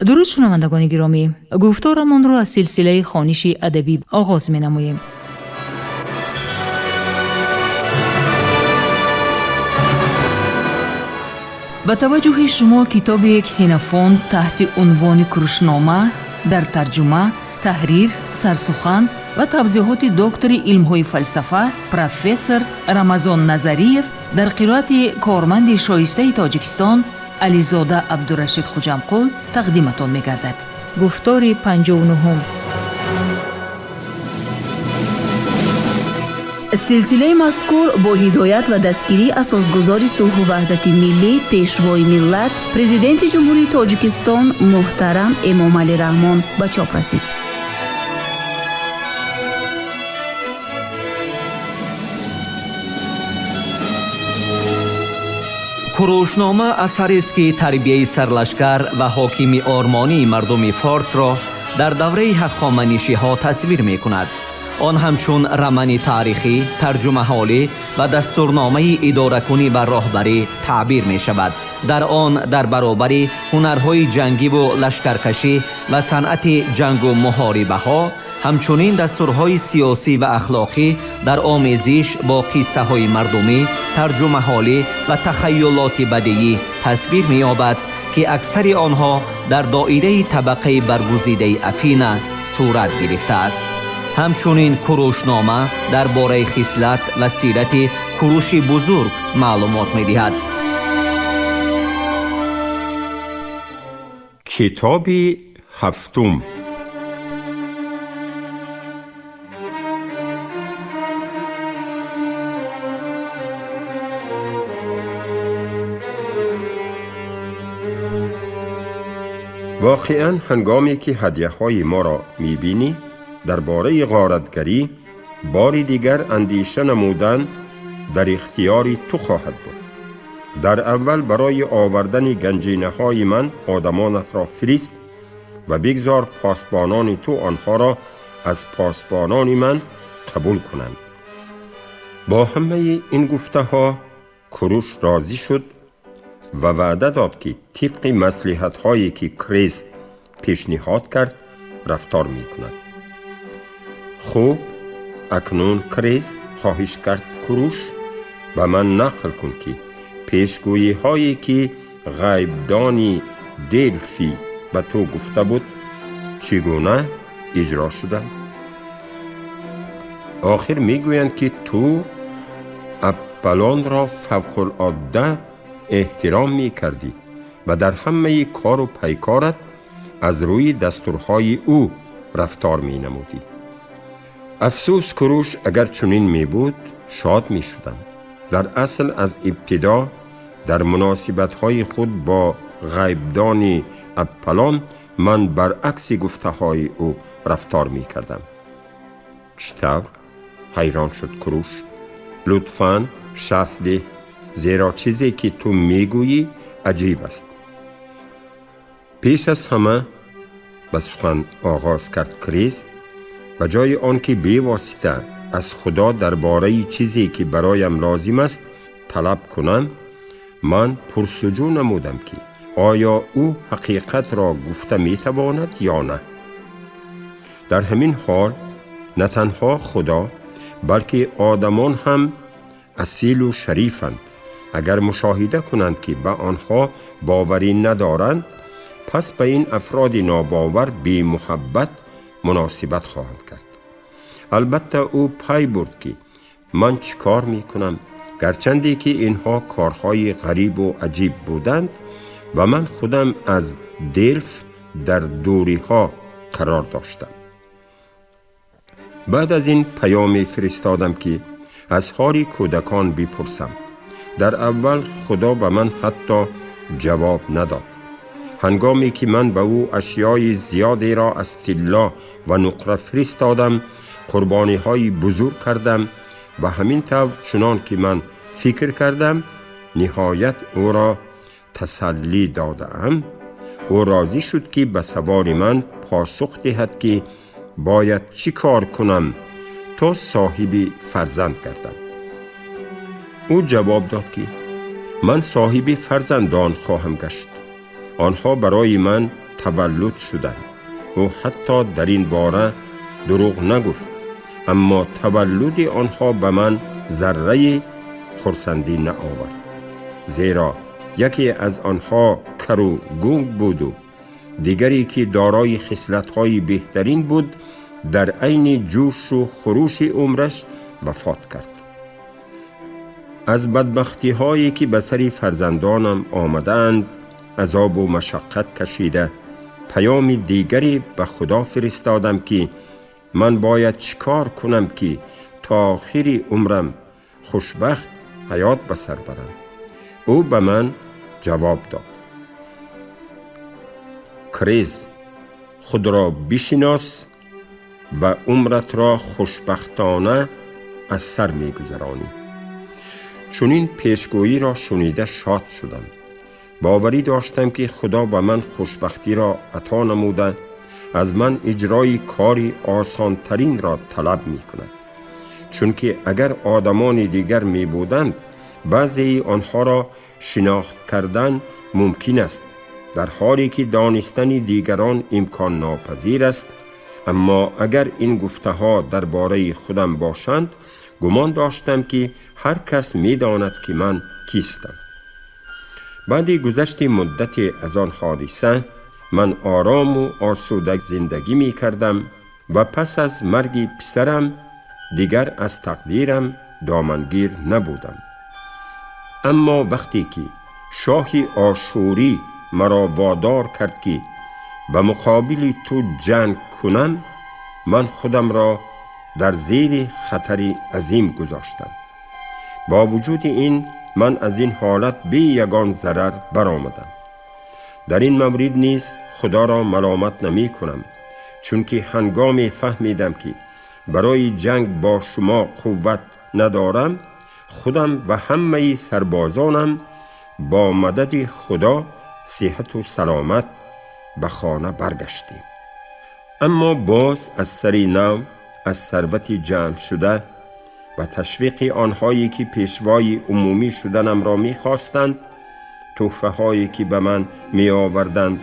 Дуруд, шунавандагони гиромӣ! Гуфторамонро аз силсилаи хониши адабӣ оғоз менамоем. Ба таваҷҷӯҳи шумо китоби Ксенофонт таҳти унвони Курушнома дар тарҷума, таҳрир, сарсухан ва тавзеҳоти доктори илмҳои фалсафа, профессор Рамазон Назариев дар қироати корманди шоистаи Тоҷикистон Ализода Абдурашид Хуҷамқул тақдиматон мегардад. Гуфтори 59-ум. Силсилаи мазкур бо ҳидоят ва дастгирии асосгузори сулҳу ваҳдати миллӣ, пешвои миллат, президенти Ҷумҳурии Тоҷикистон муҳтарам Эмомалӣ Раҳмон ба чоп расид. Курушнома асарест, ки тарбияи сарлашкар ва ҳокими ормонии мардуми форсро дар давраи ҳахоманишиҳо тасвир мекунад. Он ҳамчун романи таърихӣ, тарҷумаҳолӣ ва дастурномаи идоракунӣ ва роҳбарӣ таъбир мешавад. Дар он дар баробари ҳунарҳои ҷангиву лашкаркашӣ ва санъати ҷангу муҳорибаҳо, ҳамчунин дастурҳои сиёсӣ ва ахлоқӣ дар омезиш бо қиссаҳои мардумӣ, тарҷумаҳолӣ ва тахайюлоти бадиӣ тасвир меёбад, ки аксари онҳо дар доираи табақаи баргузидаи Афина сурат гирифтааст. Ҳамчунин Курушнома дар бораи хислат ва сирати Куруши Бузург маълумот медиҳад. Китоби ҳафтум. Воқеан, ҳангоме ки ҳадяҳои моро мебинӣ, дар бораи ғоратгарӣ бори дигар андеша намудан дар ихтиёри ту хоҳад буд. Дар аввал барои овардани ганҷинаҳои ман одамонатро фирист ва бигзор посбонони ту онҳоро аз посбонони ман қабул кунанд. Бо ҳамаи ин гуфтаҳо Куруш розӣ шуд ва ваъда дод, ки тибқи маслиҳатҳое ки Крез пешниҳод кард, рафтор мекунад. Хуб, акнун, Крез, хоҳиш кард Куруш, ба ман нақл кун, ки пешгӯиҳое ки ғайбдони Делфӣ ба ту гуфта буд, чӣ гуна иҷро шуданд. Охир мегӯянд, ки ту Апполонро фавқулодда эҳтиром мекардӣ ва дар ҳамаи кору пайкорат аз рӯи дастурҳои ӯ рафтор менамудӣ. Афсӯс, Куруш, агар чунин мебуд, шод мешудам. Дар асл, аз ибтидо дар муносибатҳои худ бо ғайбдони Апполон ман баръакси гуфтаҳои ӯ рафтор мекардам. Чӣ тавр? Ҳайрон шуд Куруш. Лутфан шарҳ деҳ, зеро чизе ки ту мегӯӣ, аҷиб аст. Пеш аз ҳама, ба сухан оғоз кард Крез, ба ҷои он ки бевосита аз Худо дар бораи чизе ки бароям лозим аст талаб кунам, ман пурсуҷӯ намудам, ки оё ӯ ҳақиқатро гуфта метавонад ё на. Дар ҳамин ҳол на танҳо Худо, балки одамон ҳам асилу шарифанд. Агар мушоҳида кунанд, ки ба онҳо боварӣ надоранд, пас ба ин афроди нобовар бемуҳаббат муносибат хоҳанд кард. Албатта, ӯ пай бурд, ки ман чӣ кор мекунам, гарчанде ки инҳо корҳои ғарибу аҷиб буданд ва ман худам аз Делф дар дуриҳо қарор доштам. Баъд аз ин паёме фиристодам, ки аз ҳоли кӯдакон бипурсам. Дар аввал Худо ба ман ҳатто ҷавоб надод. Ҳангоме ки ман ба ӯ ашёи зиёдеро аз тилло ва нуқра фиристодам, қурбониҳои бузург кардам ва ҳамин тавр, чунон ки ман фикр кардам, ниҳоят ӯро тасаллӣ додаам, ӯ розӣ шуд, ки ба саволи ман посух диҳад, ки бояд чӣ кор кунам то соҳиби фарзанд гардам. Ӯ ҷавоб дод, ки ман соҳиби фарзандон хоҳам гашт. Онҳо барои ман таваллуд шуданд. Ӯ ҳатто дар ин бора дурӯғ нагуфт, аммо таваллуди онҳо ба ман зарраи хурсандӣ наовард, зеро яке аз онҳо кару гунг буду дигаре ки дорои хислатҳои беҳтарин буд дар айни ҷӯшу хурӯши умраш вафот кард. Аз бадбахтиҳое ки ба сари фарзандонам омадаанд азобу машаққат кашида паёми дигаре ба Худо фиристодам ки ман бояд чӣ кор кунам ки то охири умрам хушбахт ҳаёт ба сар барам. Ӯ ба ман ҷавоб дод: Крез, худро бишинос ва умратро хушбахтона аз сар мегузаронӣ. Чунин пешгӯиро шунида шод шудам. Боварӣ доштам ки Худо ба ман хушбахтиро ато намуда аз ман иҷрои кори осонтаринро талаб мекунад, чунки агар одамони дигар мебуданд, баъзеи онҳоро шинохт кардан мумкин аст, дар ҳоле ки донистани дигарон имконнопазир аст. Аммо агар ин гуфтаҳо дар бораи худам бошанд, гумон доштам ки ҳар кас медонад ки ман кистам. Баъди гузашти муддате аз он ҳодиса ман орому осуда зиндагӣ мекардам ва пас аз марги писарам дигар аз тақдирам домангир набудам. Аммо вақте ки шоҳи Ошурӣ маро водор кард ки ба муқобили ту ҷанг кунам, ман худамро дар зери хатари азим гузоштам. Бо вуҷуди ин ман аз ин ҳолат бе ягон зарар баромадам. Дар ин маврид низ Худоро маломат намекунам, чунки ҳангоме фаҳмидам ки барои ҷанг бо шумо қувват надорам, худам ва ҳамаи сарбозонам бо мадади Худо сиҳату саломат ба хона баргаштем. Аммо боз аз сари нав аз сарвати ҷамъ шуда ва ташвиқи онҳое ки пешвои умумӣ шуданамро мехостанд, тӯҳфаҳое ки ба ман меоварданд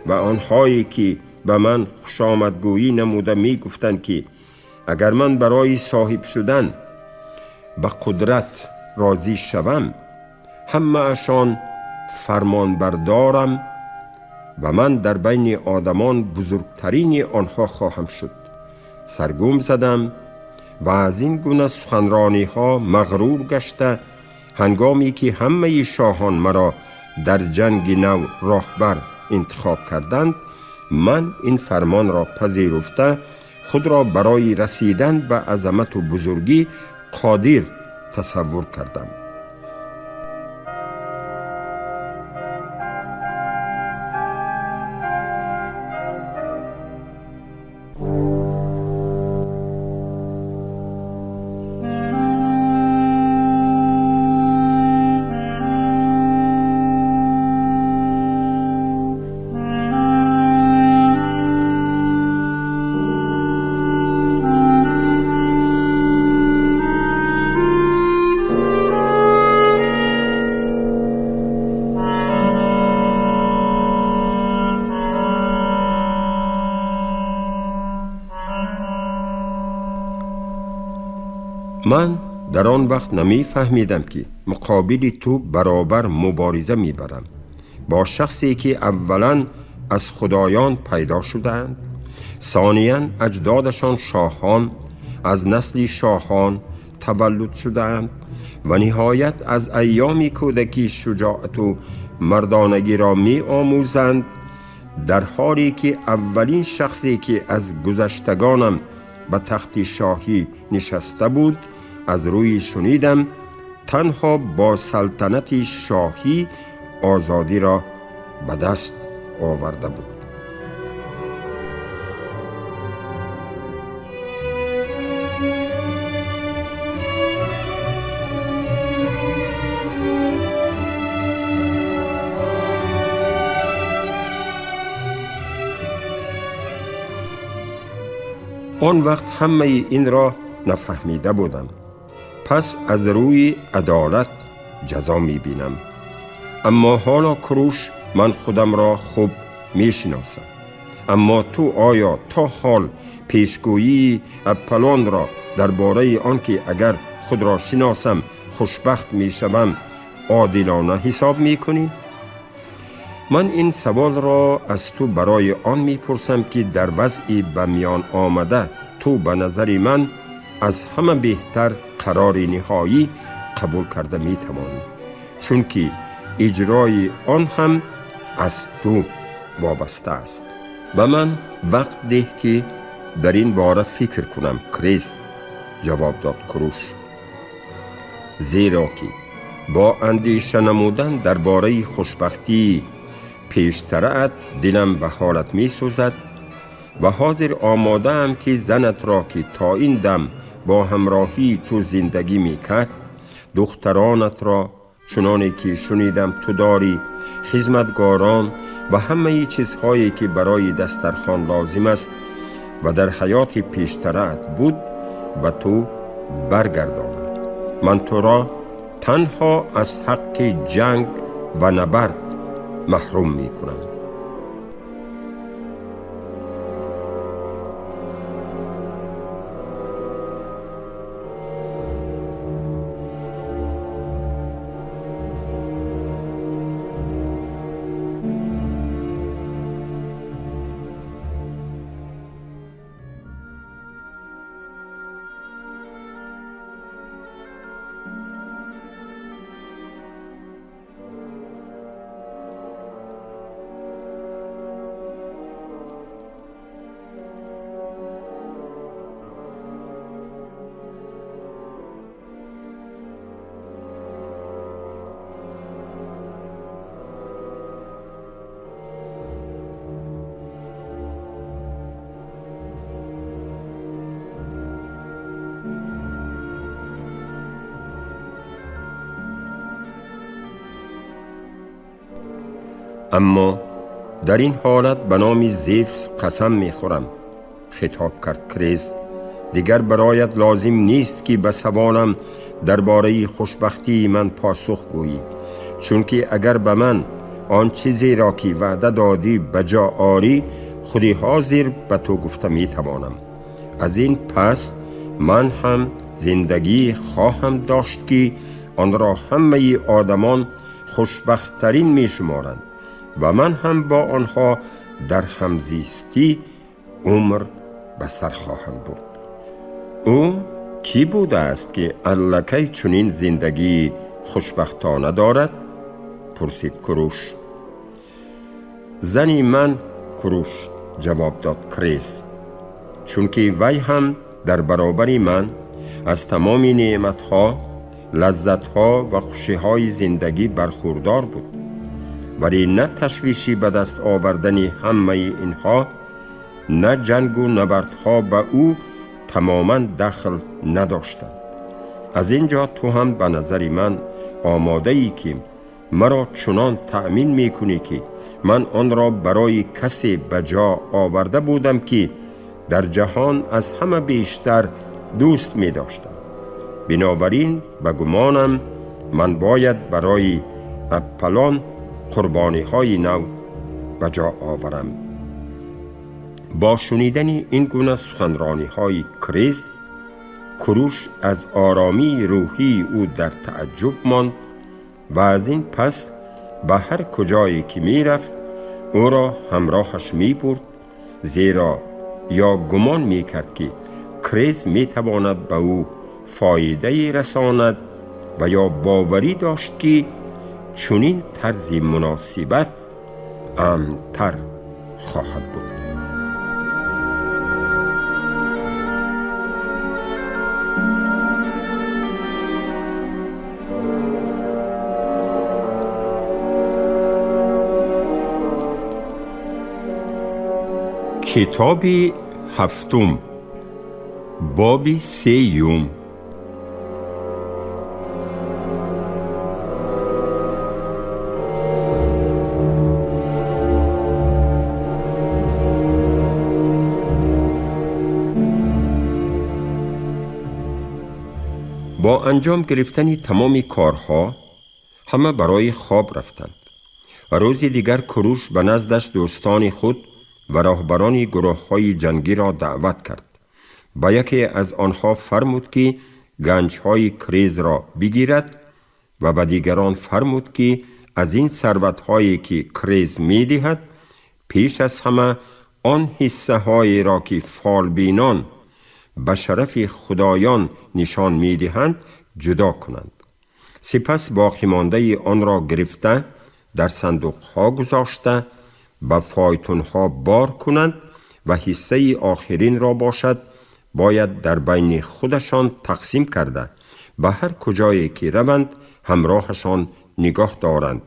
ва онҳое ки ба ман хушомадгӯӣ намуда мегуфтанд ки агар ман барои соҳиб шудан ба қудрат розӣ шавам, ҳамаашон фармонбардорам ва ман дар байни одамон бузургтарини онҳо хоҳам шуд. Саргум задам ва аз ин гуна суханрониҳо мағрур гашта, ҳангоме ки ҳамаи шоҳон маро дар ҷанги нав роҳбар интихоб карданд, ман ин фармонро пазируфта худро барои расидан ба азамату бузургӣ қодир тасаввур кардам. Ман дар он вақт намефаҳмидам ки муқобили ту баробар мубориза мебарам бо шахсе ки аввалан аз худоён пайдо шудаанд, сониян аҷдодашон шоҳон аз насли шоҳон таваллуд шудаанд ва ниҳоят аз айёми кӯдакӣ шуҷоату мардонагиро меомӯзанд, дар ҳоле ки аввалин шахсе ки аз гузаштагонам ба тахти шоҳӣ нишаста буд, аз рӯи шунидам танҳо бо салтанати шоҳӣ озодиро ба даст оварда буд. Он вақт ҳамаи инро нафаҳмида будам. Пас аз рӯи адолат ҷазо мебинам. Аммо ҳоло Куруш, ман худамро хуб мешиносам. Аммо ту оё то ҳол пешгӯии Аполлонро дар бораи он ки агар худро шиносам хушбахт мешавам одилона ҳисоб мекунӣ? Ман ин саволро аз ту барои он мепурсам, ки дар вазъи ба миён омада ту ба назари ман аз ҳама беҳтар қарори ниҳоӣ қабул карда метавонӣ, чунки иҷрои он ҳам аз ту вобаста аст. Ба ман вақт деҳ, ки дар ин бора фикр кунам, Крез, ҷавоб дод Куруш, зеро ки бо андеша намудан дар бораи хушбахтии пештараат дилам ба ҳолат месӯзад ва ҳозир омодаам, ки занатро, ки то ин дам бо ҳамроҳии ту зиндагӣ мекард, духтаронатро, чуноне ки шунидам ту дорӣ, хизматгорон ва ҳамаи чизҳое, ки барои дастархон лозим аст ва дар ҳаёти пештараат буд, ба ту баргардонам. Ман туро танҳо аз ҳаққи ҷанг ва набард маҳрум мекунам. Аммо дар ин ҳолат ба номи Зевс қасам мехӯрам, хитоб кард Крез, дигар бароят лозим нест, ки ба саволам дар бораи хушбахтии ман посух гӯӣ, чунки агар ба ман он чизеро, ки ваъда додӣ, ба ҷо орӣ, худи ҳозир ба ту гуфта метавонам. Аз ин пас ман ҳам зиндагӣ хоҳам дошт, ки онро ҳамаи одамон хушбахттарин мешуморанд ва ман ҳам бо онҳо дар ҳамзистӣ умр ба сар хоҳам бурд. Ӯ кӣ будааст, ки аллакай чунин зиндагии хушбахтона дорад? Пурсид Куруш. Зани ман, Куруш, ҷавоб дод Крез, чунки вай ҳам дар баробари ман аз тамоми неъматҳо, лаззатҳо ва хушиҳои зиндагӣ бархурдор буд, вале на ташвиши ба даст овардани ҳамаи инҳо, на ҷангу набардҳо ба ӯ тамоман дахл надоштанд. Аз ин ҷо ту ҳам ба назари ман омодаӣ, ки маро чунон таъмин мекунӣ, ки ман онро барои касе ба ҷо оварда будам, ки дар ҷаҳон аз ҳама бештар дӯст медоштам. Бинобар ин, ба гумонам, ман бояд барои Аполлон қурбониҳои нав ба ҷо оварам. Бо шунидани ин гуна суханрониҳои Крез, Куруш аз оромии рӯҳии ӯ дар таъҷуб монд ва аз ин пас ба ҳар куҷое ки мерафт, ӯро ҳамроҳаш мебурд, зеро ё гумон мекард, ки Крез метавонад ба ӯ фоидае расонад ва ё боварӣ дошт, ки чунин тарзи муносибат амнтар хоҳад буд. Китоби ҳафтум, боби сеюм. Бо анҷом гирифтани тамоми корҳо ҳама барои хоб рафтанд. Рӯзи дигар Куруш ба наздаш дӯстони худ ва роҳбарони гурӯҳҳои ҷангиро даъват кард. Ба яке аз онҳо фармуд, ки ганҷҳои Крезро бигирад ва ба дигарон фармуд, ки аз ин сарватҳое, ки Крез медиҳад, пеш аз ҳама он ҳиссаҳоеро, ки фолбинон ба шарафи худоён нишон медиҳанд, ҷудо кунанд. Сипас боқимондаи онро гирифта дар сандуқҳо гузошта ба фойтунҳо бор кунанд ва ҳиссаи охиринро бошад бояд дар байни худашон тақсим карда ба ҳар куҷое ки раванд ҳамроҳашон нигоҳ доранд,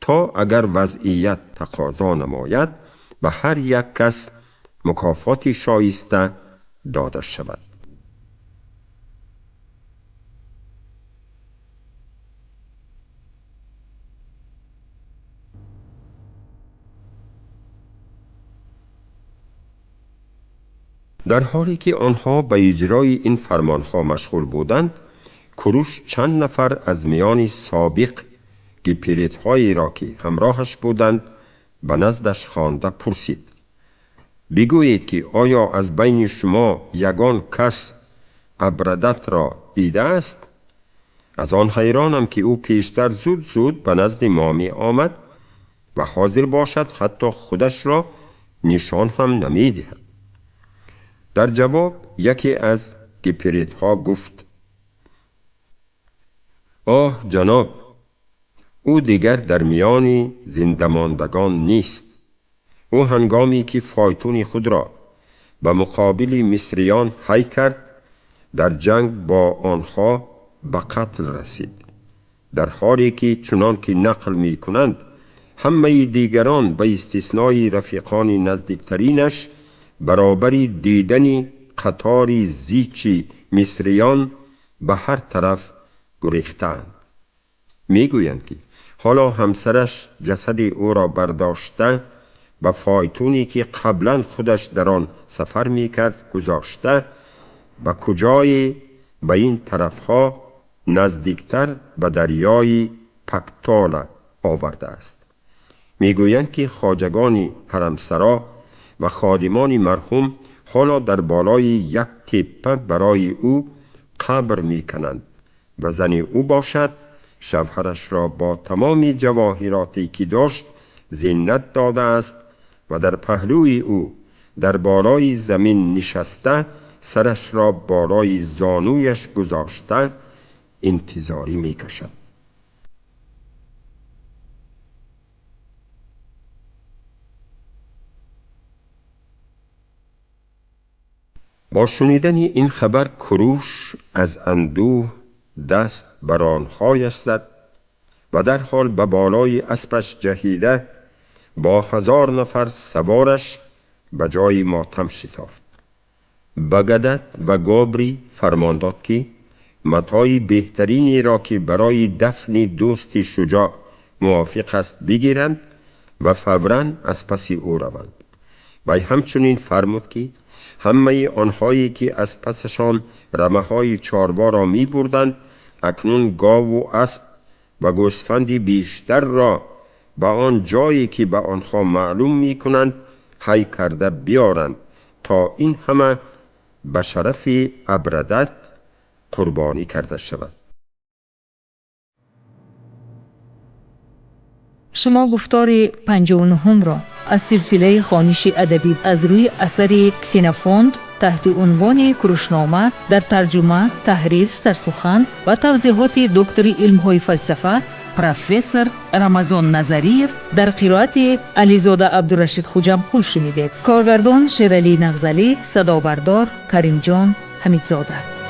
то агар вазъият тақозо намояд ба ҳар як кас мукофоти шоиста дода шавад. Дар ҳоле ки онҳо ба иҷрои ин фармонҳо машғул буданд, Куруш чанд нафар аз миёни собиқ гиперитҳоеро, ки ҳамроҳаш буданд, ба наздаш хонда пурсид: бигӯед, ки оё аз байни шумо ягон кас Абрадатро дидааст? Аз он ҳайронам, ки ӯ пештар зуд-зуд ба назди мо меомад ва ҳозир бошад ҳатто худашро нишон ҳам намедиҳад. Дар ҷавоб яке аз гиперитҳо гуфт: оҳ ҷаноб, ӯ дигар дар миёни зиндамондагон нест. Ӯ ҳангоме ки фойтуни худро ба муқобили мисриён ҳай кард, дар ҷанг бо онҳо ба қатл расид. Дар ҳоле ки чунон ки нақл мекунанд, ҳамаи дигарон ба истиснои рафиқони наздиктаринаш баробари дидани қатори зичи мисриён ба ҳар тараф гурехтаанд. Мегӯянд, ки ҳоло ҳамсараш ҷасади ӯро бардошта ба фойтуне, ки қаблан худаш дар он сафар мекард, гузошта ба куҷое ба ин тарафҳо наздиктар ба дарёи Пактола овардааст. Мегӯянд, ки хоҷагони ҳарамсаро ва ходимони марҳум ҳоло дар болои як теппа барои ӯ қабр мекунанд ва зани ӯ бошад шавҳарашро бо тамоми ҷавоҳироте, ки дошт, зинат додааст ва дар паҳлӯи ӯ дар болои замин нишаста сарашро болои зонуяш гузошта интизорӣ мекашад. Бо шунидани ин хабар Куруш аз андӯҳ даст бар онҳояш зад ва дарҳол ба болои аспаш ҷаҳида бо 1000 нафар савораш ба ҷои мотам шитофт. Ба Гадат ва Гобри фармон дод, ки матои беҳтаринеро, ки барои дафни дӯсти шуҷоъ мувофиқ аст, бигиранд ва фавран аз паси ӯ раванд. Вай ҳамчунин фармуд, ки ҳамаи онҳое, ки аз пасашон рамаҳои чорворо мебурданд, акнун гову асп ва гӯсфанди бештарро ба он ҷое, ки ба онҳо маълум мекунанд, ҳай карда биёранд, то ин ҳама ба шарафи Абрадат қурбонӣ карда шавад. Шумо гуфтори 59-ро аз силсилаи хониши адабӣ аз рӯи асари Ксенофонт таҳти унвони Курушнома дар тарҷума, таҳрир, сарсухан ва тавзеҳоти доктори илмҳои фалсафа профессор Рамазон Назариев дар қироати Ализода Абдурашид Хуҷамқул шунидед. Коргардон Шералӣ Нағзалӣ, садобардор Каримҷон Ҳамидзода.